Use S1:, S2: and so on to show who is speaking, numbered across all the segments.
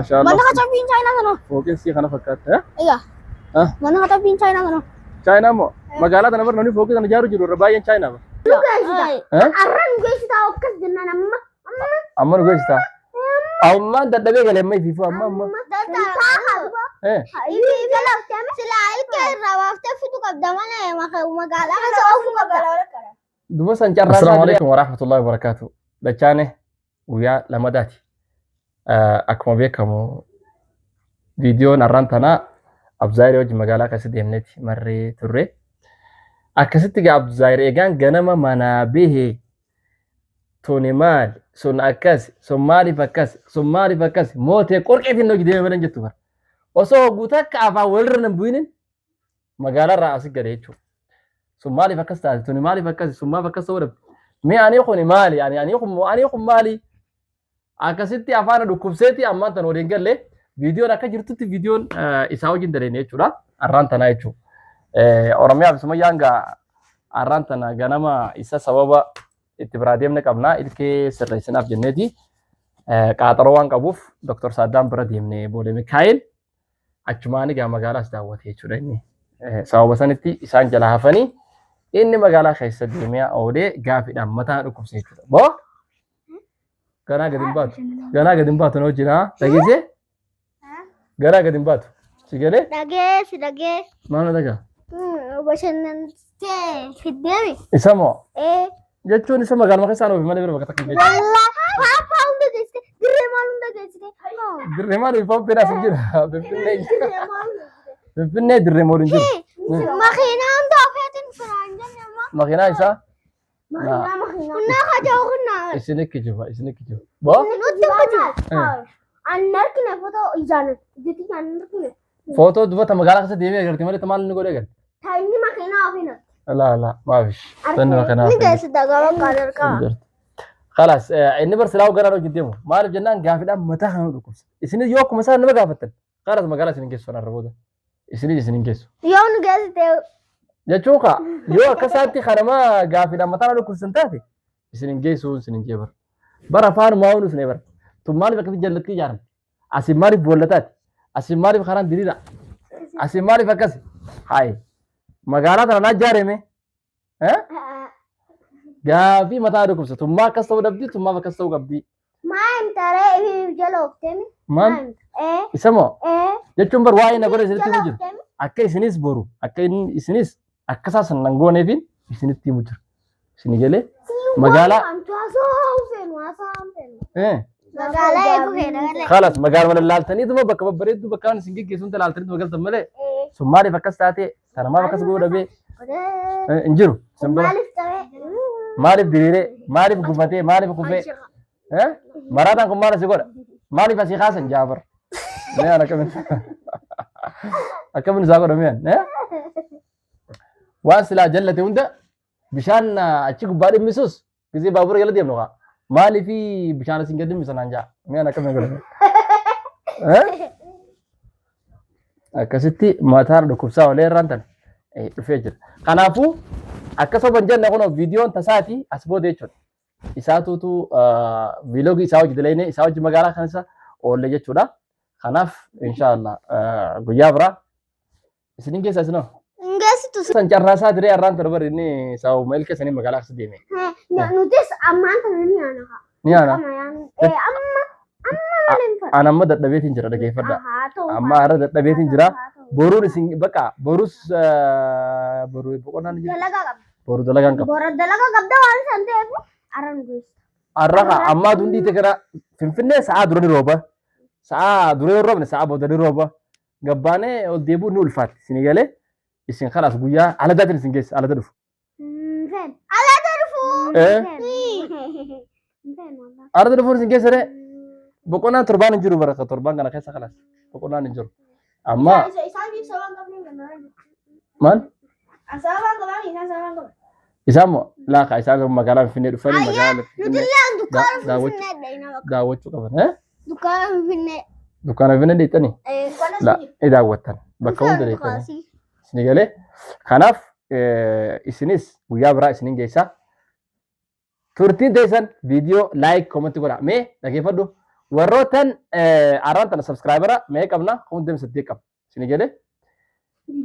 S1: Maashaallah.
S2: Mana katabbiin Chaayinaa sana.
S1: Fooqeen sii kana fakkaata. Eh?
S2: Egaa.
S1: Ah.
S2: Mana katabbiin Chaayinaa sana.
S1: Chaayinaa moo? Magaalaa tana bar namni fooqii tana ijaaru jiru irra baay'een Chaayinaa bar.
S2: Nu geessita.
S1: Eh?
S2: Arra nu geessita akkas jennaan amma. Amma.
S1: Amma nu geessita. Ammaan dadhabee galee amma ifiifuu amma amma. Eh?
S2: Silaa ilkee irraa baaftee fidu qabda malee magaalaa keessa oofuu qabda.
S1: Duba san carraa. Assalaamu alaikum warahmatullahi wabarakatuh. Dachaane guyyaa lamadaati. Akkuma beekamu viidiyoon har'aan tanaa Abzaayir wajjin magaalaa keessa deemneeti marree turre. Akkasitti gaa Abzaayir eegaan ganama manaa bahe tuni maali sun akkas sun maaliif akkas sun maaliif akkas mootee qorqeetiin hojii deeme malee hin jettu bara. Osoo guutaa akka afaan walirra hin bu'inin magaalaa irraa asi gale jechuudha. Sun maaliif akkas taate? Tuni maaliif akkas? Sun maaf akkas ta'uu dhabde? Mee ani kun maali? Ani ani kun ani kun maali? Akkasitti afaan dhukkubseeti ammaan tan waliin galle viidiyoon akka jirtutti viidiyoon isaa wajjin daleene jechuudha. Arraan tanaa jechuudha. Oromiyaa fi Sumayyaan gaa arraan tana ganama isa sababa itti biraa deemne qabna ilkee sirreessinaaf jenneeti. Qaaxaroo waan qabuuf Dr. Saaddaan bira deemne Boolee Mikaa'el. Achumaan egaa magaalaas daawwate jechuudha inni. Sababa sanitti isaan jala hafanii inni magaalaa keessa deemee oolee gaafiidhaan mataa dhukkubse jechuudha. Boo ganaa gadi hin baatu. Ganaa gadi hin baatu na wajjin haa dhageessee? Ganaa gadi hin baatu. Si galee?
S2: Dhagee si dhagee.
S1: Maal na dhagaa?
S2: Bashannantee fiddeemi.
S1: Isa moo?
S2: Ee.
S1: Jechuun isa magaaluma keessaan oofe malee bira bakka takka hin geessu.
S2: Wallaa paappaa hunda geessite dirree maal hunda geessite.
S1: Dirree maal Finfinnee as hin jiru. Finfinnee
S2: Dirree maal hunda geessite.
S1: Finfinnee dirree maal hin jiru.
S2: Makiinaa hunda ofeetiin firaan jenne amma.
S1: Makiinaa isaa
S2: Makiinaa makiinaa. Kunnaa kaja'u kunnaa.
S1: isin kijiba isin kijiba. Boo
S2: Nutti kijiba. An argine footoo ijaan ijatti ijaan argine.
S1: Footoo dubata magaalaa keessa deemee agarti malee maal inni godhee agarti.
S2: Taa'inni makiinaa ofiin.
S1: Laa laa maafish. Tanni makiinaa
S2: Ni
S1: ofiin.
S2: geessita gaba kan argaa.
S1: Kalaas inni bar silaa gara hojii deemu maaliif jennaan gaafiidhaan mataa kana dhukkubsa. Isinis yoo akkuma isaan nama gaafattan kalaas magaalaa isin hin geessu kanarra booda. Isinis isin hin geessu.
S2: Yoo nu geessite
S1: Jechuun kaa yoo akka isaatti kanama gaafiidhaan mataa na dhukkubsan taate isin hin geessu isin hin jee bara. Bara afaan maa oolu isin bara. Tun maaliif akkasitti jallattii ijaaramte? Asiin maaliif boolla taate? Asiin maaliif karaan diriira? Asiin maaliif akkas? Hayi. Magaalaa tana naa ijaarame. Eh? Gaafii mataa dhukkubsa. Tummaa akkas ta'uu dhabdi, tummaaf akkas ta'uu qabdi.
S2: Maa himtaree ifi jala oftemi?
S1: Maal?
S2: Ee
S1: Isa moo?
S2: ee.
S1: Jechuun bar waa'ee na godhe isinitti himu
S2: Jala
S1: jiru.
S2: oftemi?
S1: Akka isinis boru, akka inni isinis akka isaa san nan gooneefin isinitti himu jira. Isin galee magaalaa eh
S2: Magaalaa eeguu feena malee.
S1: Khalas magaaluma lallaaltaniituma bakka babbareedduu bakka waan isin geggeessu hunda laaltaniituma galtan malee sun maaliif akkas taate kana maaf akkas godhuu dhabee hin jiru. Isin bira
S2: Maaliif qabee?
S1: maaliif diriiree maaliif gufatee maaliif kufee maraataan kun maal asii godha maaliif asii kaasan jaafar mee an akkamin akkamin isaa godha mee an waan silaa jallate hunda bishaan achi gubbaa dhimmisus gisee baabura jala deemnu kaa maaliif bishaan asiin gad dhimmisa naan jaa mi'aan akkamiin godhame akkasitti mataan dhukkubsaa olee irraan tan dhufee jira kanaafuu akka soban jenne kun viidiyoon tasaati as booda jechuudha isaatuutu viiloogii isaa hojii dalaynee isaa hojii magaalaa kanasa oolle jechuudha kanaaf inshaallah guyyaa biraa Isinin keessaa isinoo?
S2: Hin geessitu.
S1: San carraa isaa diree arraan tana bari inni sababuma ilkee sanii magaalaa keessa deeme.
S2: Nutis ammaan tana ni yaana.
S1: Ni yaana.
S2: Amma yaana. Amma amma malee hin fadhu.
S1: An amma dadhabeetiin jira dhageeffadha.
S2: Haa ta'u.
S1: Amma har'a dadhabeetiin jira. Boruun isin bakka borus boru boqonnaan ni jira.
S2: Dalagaa qabda.
S1: Boru dalagaan qaba.
S2: Bora dalagaa qabda waan san ta'eef arra nu geessita.
S1: Har'a kaa ammaa aduun dhiite gara Finfinnee sa'aa dura ni rooba. Sa'aa dura yoo roobne sa'aa booda ni rooba. Gabbaanee ol deebi'uun ni ulfaatti. Isin galee isin kalaas guyyaa aladaatiin isin geessa alada dhufu.
S2: Feen. Alada dhufu.
S1: Eh?
S2: Feen wallah.
S1: Alada dhufuun isin geessa ree? Boqonnaan torbaan hin jiru baraka torbaan kana keessa kalaas boqonnaan hin jiru. Amma
S2: Isaan sababa hin qabne
S1: maal?
S2: Sababa hin qaban isaan sababa hin qaban.
S1: Isaan moo laaka isaan magaalaa Finfinnee dhufanii magaalaa
S2: Nuti
S1: Finfinnee
S2: illee dukkaana
S1: daawwachuu
S2: Finfinnee dhayina bakka.
S1: daawwachuu qaban. Eh?
S2: Dukkaana Finfinnee.
S1: Dukkaana Finfinnee deettanii? La ni daawwattan bakka hunda deettanii. Isin galee kanaaf isinis guyyaa biraa isinin geessaa. Turtiin teessan viidiyoo laayik koomantii godhaa. Mee dhageeffadhu Warroottan arraan tana subscribera mee qabna 28 qabna. Isin jedhe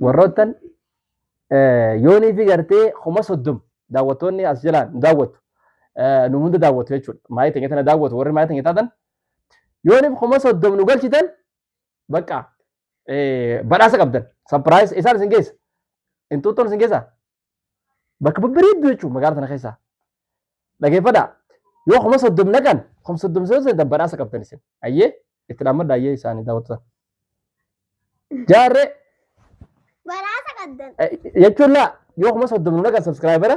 S1: warroottan yoonii fi gartee 30,000 daawwattoonni as jalaan nu daawwattu. Nu hunda daawwatu jechuudha. Maayii teenya tana daawwatu warri maayii teenya taatan yooniif 30,000 nu galchitan bakka badhaasa qabdan. Surprise isaan isin geessa. Inxuuxxoon isin geessa. Bakka babbareedduu jechuudha magaalaa tana keessaa. Dhageeffadhaa. Yoo 30,000 naqan 30,000 seentan badhaasa qabdan isin. Ayyee itti dhaammadha ayyee isaanii daawwattoota. Jaarree
S2: Badhaasa qabdan.
S1: Jechuun laa yoo 30,000 nu naqan subscribera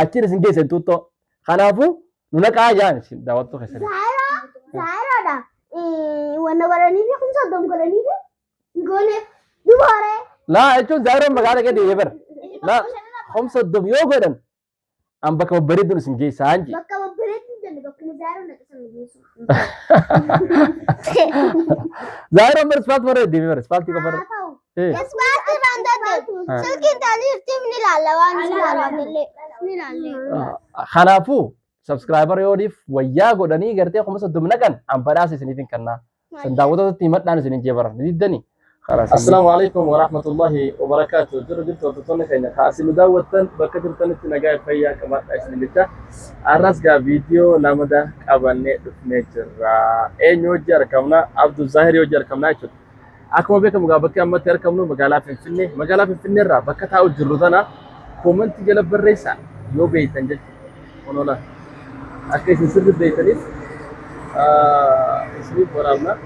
S1: achiin isin geessa inxuuxxoo. Kanaafuu nu naqaa jaan isin daawwattoota keessanii.
S2: Zaayiroo zaayiroodha. Wanna godhanii fi 30,000 godhanii fi goone dubaree.
S1: Laa jechuun zaayiroon magaalaa kee deemee bara. Laa 30,000 yoo godhan an bakka babbareedduun isin geessaa hanji.
S2: Bakka babbareedduu jenne bakkuma zaayiroon dhaqe sana geessu.
S1: Zaayiroon bara ispaaltii bara deemee bara ispaaltii qofa.
S2: Haa ta'u.
S1: Eh.
S2: Ispaaltii irraan daddeebi. Silkiin taanii jirtiif ni ilaalla waan isin barbaadallee. Ni ilaalle.
S1: Kanaafuu subscriber yooniif wayyaa godhanii gartee 30,000 naqan an badhaasa isiniif hin kennaa. San daawwattootatti himadhaan isinin jee baran. Ni diddanii. Assalaamu alaikum wa rahmatullahi wa barakaatu. Jiru jirtu hordoftoonni keenya kaasii nu daawwattan bakka jirtanitti nagaa fi fayyaa qabaadhaa isin jecha. Har'as gaa viidiyoo lamada qabannee dhufnee jirra. Eenyu hojii argamna? Abdul Zahirii hojii argamna jechuudha. Akkuma beekamu gaa bakki ammatti argamnu magaalaa Finfinnee. Magaalaa Finfinnee irraa bakka taa'u jirru tana koomantii jala barreessaa yoo beektan jechuudha. Onola. Akka isin sirri beektaniif isiniif waraabna.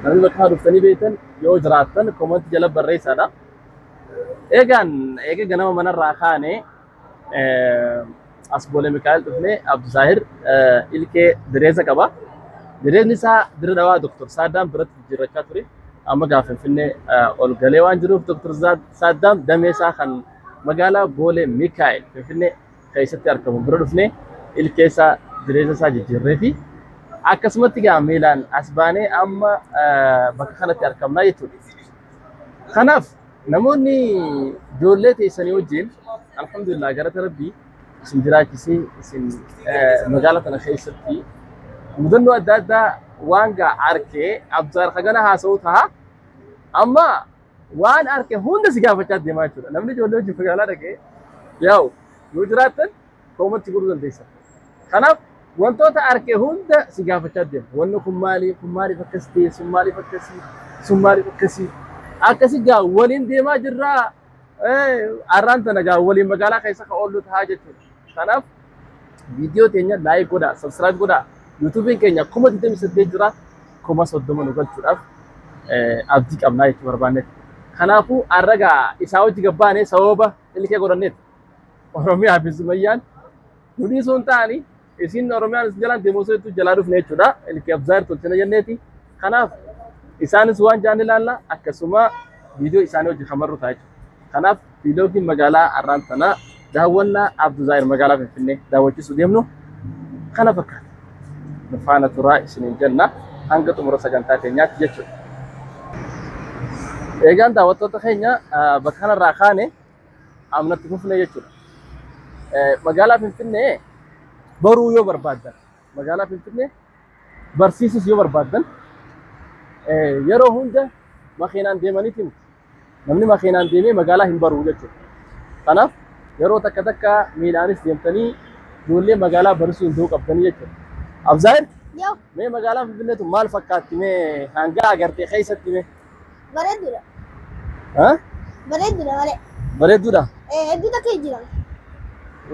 S1: Namni bakka kana dhuftanii beektan yoo jiraattan koomantii jala barreessaadha. Eegaan eega ganama manarraa kaane as Boolee Mikaa'el dhufnee Abduzaahir ilkee direeza qaba. Direezni isaa Dirra Dhawaa Dr. Saaddaam biratti jijjiirrachaa ture. Amma gaafa Finfinnee ol galee waan jiruuf Dr. Saaddaam damee isaa kan magaalaa Boolee Mikaa'el Finfinnee keessatti argamu bira dhufnee ilkee isaa direeza isaa jijjiirree fi akkasumatti gaa miilaan as baanee amma bakka kanatti argamnaa jechuudha. Kanaaf namoonni ijoollee teessanii wajjin alhamdulillah galata rabbii isin jiraachisee isin magaalaa tana keessatti mudannoo adda addaa waan gaa arkee abzaar hagana haasa'uu ta'a. Amma waan arke hunda si gaafachaa deemaa jechuudha. Namni ijoollee wajjin magaalaa dhaqee yaa'u yoo jiraattan koomatti godhuu dandeessa. Kanaaf wantoota arke hunda si gaafachaa deema. Wanni kun maali? Kun maaliif akkas ta'e? Sun maaliif akkasii? Sun maaliif akkasii? Akkasi gaa waliin deemaa jirraa. Arraan tana gaa waliin magaalaa keessa ka oollu tahaa jechuudha. Kanaaf viidiyoo teenya like godhaa, subscribe godhaa. YouTube'n keenya 28,000 jira. 30,000 nu galchuudhaaf abdii qabnaa jechuu barbaannetti. Kanaafuu har'a gaa isaa hojii gabbaanee sababa ilkee godhanneeti. Oromiyaa fi Sumayyaan nu dhiisuun ta'anii isin Oromiyaan isin jalaan deemuu osoo jalaa dhufne jechuudha. Ilkee Abzaayir tolchina jenneeti. Kanaaf isaanis waan jaan ilaalla akkasuma viidiyoo isaanii hojii kamarru ta'a jechuudha. Kanaaf viiloogiin magaalaa har'aan tana daawwannaa Abduzaayir magaalaa Finfinnee daawwachiisuu deemnu kana fakkaata. Nu faana turaa isiniin jenna hanga xumura sagantaa keenyaatti jechuudha. Eegaan daawwattoota keenya bakka kanarraa kaane amnatti fufne jechuudha. Magaalaa Finfinnee baruu yoo barbaaddan magaalaa Finfinnee barsiisuus yoo barbaaddan yeroo hunda makiinaan deemaniiti miti. Namni makiinaan deemee magaalaa hin baru jechuudha. Kanaaf yeroo takka takka miilaanis deemtanii ijoollee magaalaa barsiisuu danda'uu qabdanii jechuudha. Abzaayir
S2: Yoo
S1: mee magaalaan Finfinnee tun maal fakkaatti mee hanga agartee keessatti mee?
S2: Bareeddudha.
S1: Ha?
S2: Bareeddudha malee.
S1: Bareedduudha.
S2: Hedduu takka jira.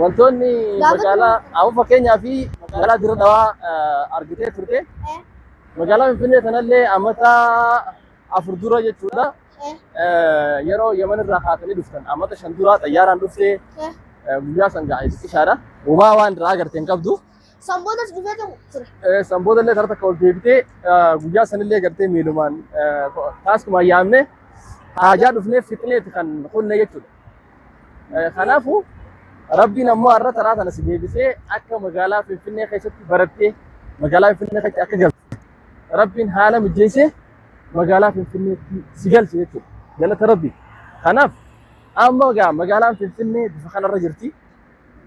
S1: Wantoonni
S2: Gaafa
S1: magaalaa amma fakkeenyaa fi magaalaa Dirra Dhawaa argitee turte. Magaalaa Finfinnee tanallee amata 4 dura jechuudha. Yeroo Yemen irraa kaatanii dhuftan amata 5 dura xayyaaraan dhuftee guyyaa san ga'a ishaadha. Homaa waan irraa agarte hin qabdu.
S2: Sanbootas dhufee ture.
S1: Sanboota illee karaa takka ol deebitee guyyaa sanillee gartee miilumaan taaskumaan yaamne haajaa dhufnee fixneeti kan kunne jechuudha. Kanaafuu Rabbiin ammoo har'a taraa tana si deebisee akka magaalaa Finfinnee keessatti barattee magaalaa Finfinnee keessatti akka galte Rabbiin haala mijeessee magaalaa Finfinneetti si galche jechuudha. Galata Rabbi. Kanaaf amma gaa magaalaan Finfinnee bifa kanarra jirti.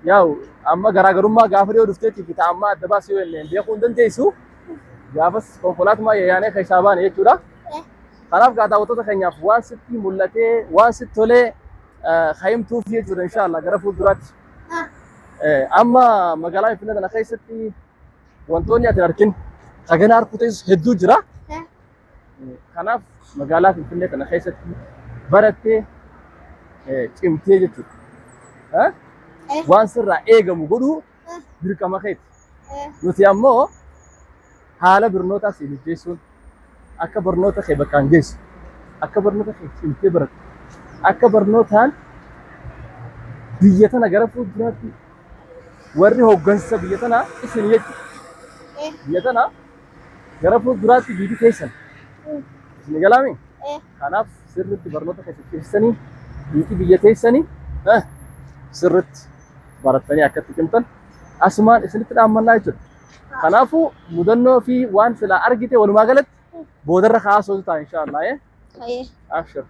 S1: Yaa'u amma garaagarummaa gaafa dhiyoo dhufteetii fi amma adda baasii yoo jenneen beekuu hin dandeessu. Gaafas konkolaatumaa yaanee keessaa baane jechuudha. Kanaaf gaa daawwattoota keenyaaf waan sitti mul'atee waan sitti tolee himtuuf jechuudha inshaallah gara fuulduraatti. Amma magaalaa Finfinnee tana keessatti wantoonni ati hin argin hagana harkuu teessu hedduu jira. Kanaaf magaalaa Finfinnee tana keessatti barattee cimtee jechuudha. Waan sirraa eegamu godhuu dirqama keeti. Nuti ammoo haala barnootaa si mijjeessuun akka barnoota kee bakkaan geessu, akka barnoota kee cimtee barattu, akka barnootaan biyya tana gara fuulduraatti warri hooggansa biyya tanaa isin jechuudha. Biyya tana gara fuulduraatti biyyi keessan. Isin galaami? Kanaaf sirriitti barnoota keessa cimsanii biyyi biyya teessanii sirriitti barattanii akka itti cimtan asumaan isinitti dhaammannaa jechuudha. Kanaafuu mudannoo fi waan silaa argite walumaa galatti boodarra kaasoo ta'a inshaallah. Abshir.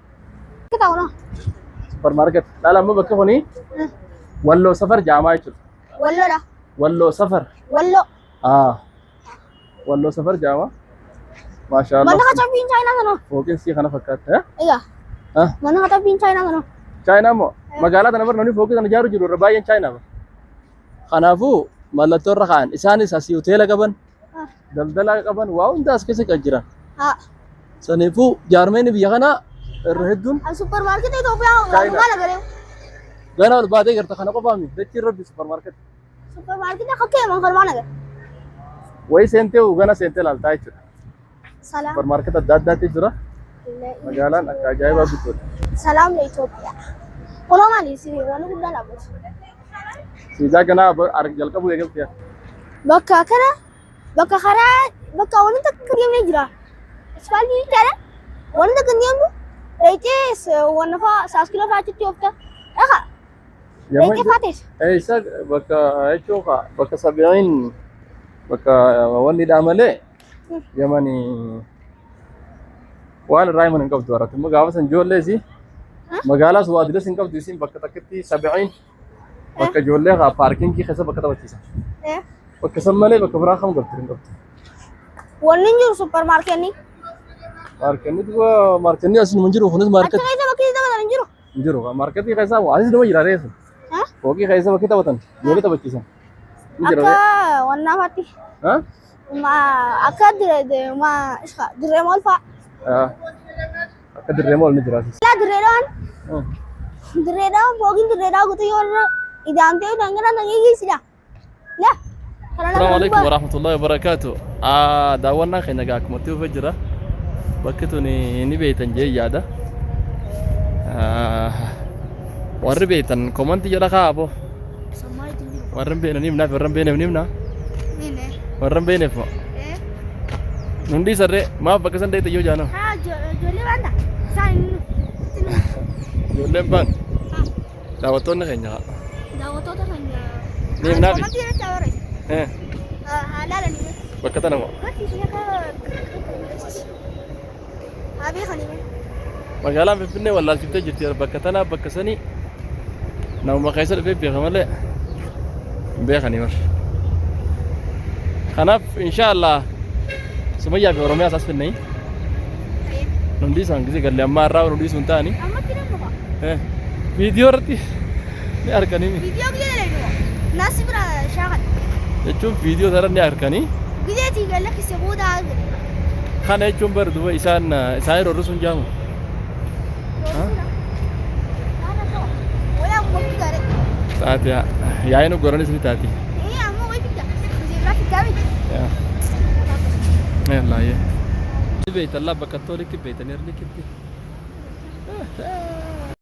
S2: Kitaabuma.
S1: Supermarket. Laala amma bakka kuni Walloo Safar jaamaa jechuudha.
S2: Walloodha.
S1: Walloo Safar.
S2: Walloo.
S1: Ah. Walloo Safar jaamaa. Maashaallah.
S2: Mana kacabiin Chaayinaa sana.
S1: Fooqin sii kana fakkaata.
S2: Egaa.
S1: Ah.
S2: Mana kacabiin Chaayinaa sana.
S1: Chaayinaa moo magaalaa tana bar namni fooqii tana ijaaru jiru irra baay'een Chaayinaa bar. Kanaafuu mallattoo irra kaa'an isaanis asii hoteela qaban daldala qaban waa hunda as keessa kan jiran.
S2: Haa.
S1: Saniifuu jaarmeen biyya kanaa irra hedduun
S2: An supermarket Itoophiyaa
S1: Chaayinaa.
S2: maal agaree?
S1: Gana ol baatee garta kana qofaami dachii rabbi supermarket.
S2: Supermarket akka keeman kan maal agaree?
S1: Wayii seentee gana seentee ilaaltaa jechuudha.
S2: Salaam.
S1: Supermarket adda addaatti jira. Magaalaan akka ajaa'ibaa guddoodha.
S2: Salaam le Itoophiyaa. Kunoo maali isin waan guddaa dhaabbatu.
S1: Siidaa ganaa jalqabuu eegalte.
S2: Bakka kana bakka karaa bakka wanti takka deemnee jira. Ispaaltii jechaadha. Wanti takka deemnu dheeyxee wanna fa'aa saaskila fa'aa achitti oofta. Dhaqa dheeyxee fa'aa teessa.
S1: Isa bakka jechuun bakka sabiin bakka wanni dha malee Yamani waan irraa himan hin qabdu haratti immoo gaafa san ijoollee isii magaalaas waa dilas hin qabdu isiin bakka takkitti sabiin bakka ijoollee haa paarkingii keessa bakka taphachiisan. Bakka san malee bakka biraa kam galtu hin qabdu.
S2: Wanni hin jiru supparmaarkeetni.
S1: Maarkenni duuba maarkenni as hin jiru kunis
S2: Achi
S1: maarketti
S2: keessa bakki taphatan hin jiru.
S1: hin jiru. Maarketii keessa asis nama jira reessu. Fooqii keessa bakki taphatan ijoollee taphachiisan. Hin jira
S2: Akka
S1: ree.
S2: wannaa fa'aatti.
S1: Ha?
S2: Akka dirree mool fa'a.
S1: Akka dirree mool ni jira asis.
S2: Laa dirree dhawaan dirree dhawaan fooqiin dirree dhawaa guutuu yoo irra idaamtee dhangala'aa dhangala'aa Laa.
S1: Assalamu alaikum warahmatullahi wabarakatuh. Daawwannaan keenya egaa akkuma itti fufee jira. Bakki tuni ni beektan jee yaada. Warri beektan komantii jala kaa'aa boo. Warri hin beekne ni himnaaf warri hin beekneef ni himna. Warri hin beekneef moo. Nun dhiisarree maaf bakka san deeyte yoo jaanoo.
S2: Ijoollee baanta. Isaan
S1: Ijoolleen baan daawwattoonni keenya
S2: daawwattoota keenya.
S1: Ni himnaafi.
S2: Komantii irratti haa barreessu. Haa laalanii.
S1: Bakka tana moo.
S2: Barsiisni akka haa beekanii.
S1: Magaalaan Finfinnee wallaalchiftee jirti bakka tanaa bakka sanii namuma keessa dhufee beeka malee hin beekanii bar. Kanaaf inshaallah Sumayyaa fi Oromiyaas as finnee nun dhiisan gisee galle ammaa irraa nu dhiisuu hin ta'ani.
S2: Ammatti namni fa'a.
S1: Viidiyoo irratti ni arganii
S2: Viidiyoo gidee dalagu. Nasi bira shaakal.
S1: jechuun viidiyoo irra ni arganii.
S2: Gideetii galla kise booda argani.
S1: Kana jechuun bar duba isaan isaan yeroo sun jaamu. Taate yaa'in goranis ni taati. Yallaa. Beeytan laa bakka toolitti beeytan erlikitti.